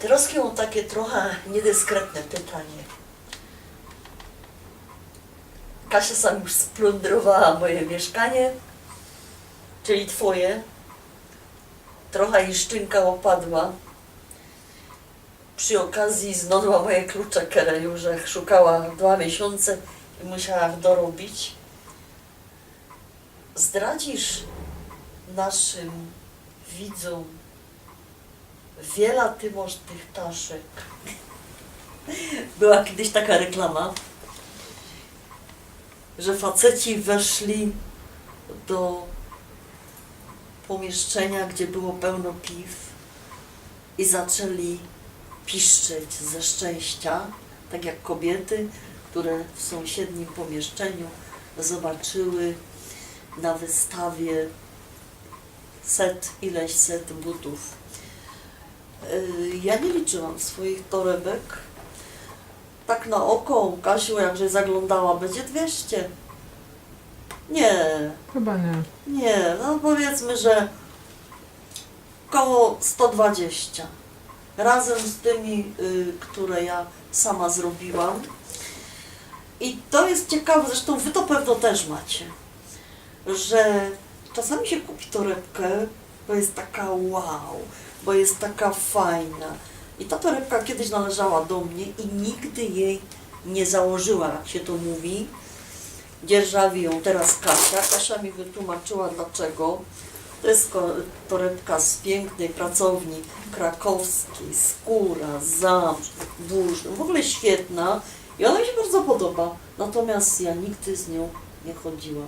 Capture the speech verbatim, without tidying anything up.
Troszkã mōm takie trochã niydyskretne pytanie. Kasia sam już splōndrowała moje miyszkanie, czyli twoje. Trochã ji szczynka ôpadła. Przi ôkazji znodła moje klucze, kere już żech szukała dwa miysiōnce i musiała dorobić. Zdradzisz naszym widzōm, wiela ty mŏsz tych taszek? Była kejś taka reklama, że faceci weszli do pōmiyszczeniŏ, gdzie było pełno piw, i zaczli piszczeć ze szczynszczŏ, tak jak kobiyty, kere w sōmsiednim pōmiyszczeniu zobaczyły na wystawie set, ileś set butōw. Yy, jŏ niy liczyłam swoich torebek. Tak na oko, Kasiu, jak żeś zaglōndała, bydzie dwieście? Niy. Chyba niy. Niy, no powiydzmy, że koło sto dwadziścia. Razym z tymi, yy, kere jŏ sama zrobiłam. I to je ciekawe, zresztōm wy to pewno tyż mŏcie, że czasami sie kupi torebkã, bo je taka wow, bo je taka fajnŏ. I ta torebka kejś nŏleżała do mie i nigdy jij niy założyłam, jak sie to mōwi. Dzierżawi jã teroz Kasia. Kasia mi wytłōmŏczyła, dlaczego. To je ko-, torebka z piyknyj pracowni krakowskij, Skóra, Zabrze, Bōrzno. W ogōle świetnŏ i ôna mi sie bardzo podoba. Natomiast jŏ nigdy z niōm niy chodziła.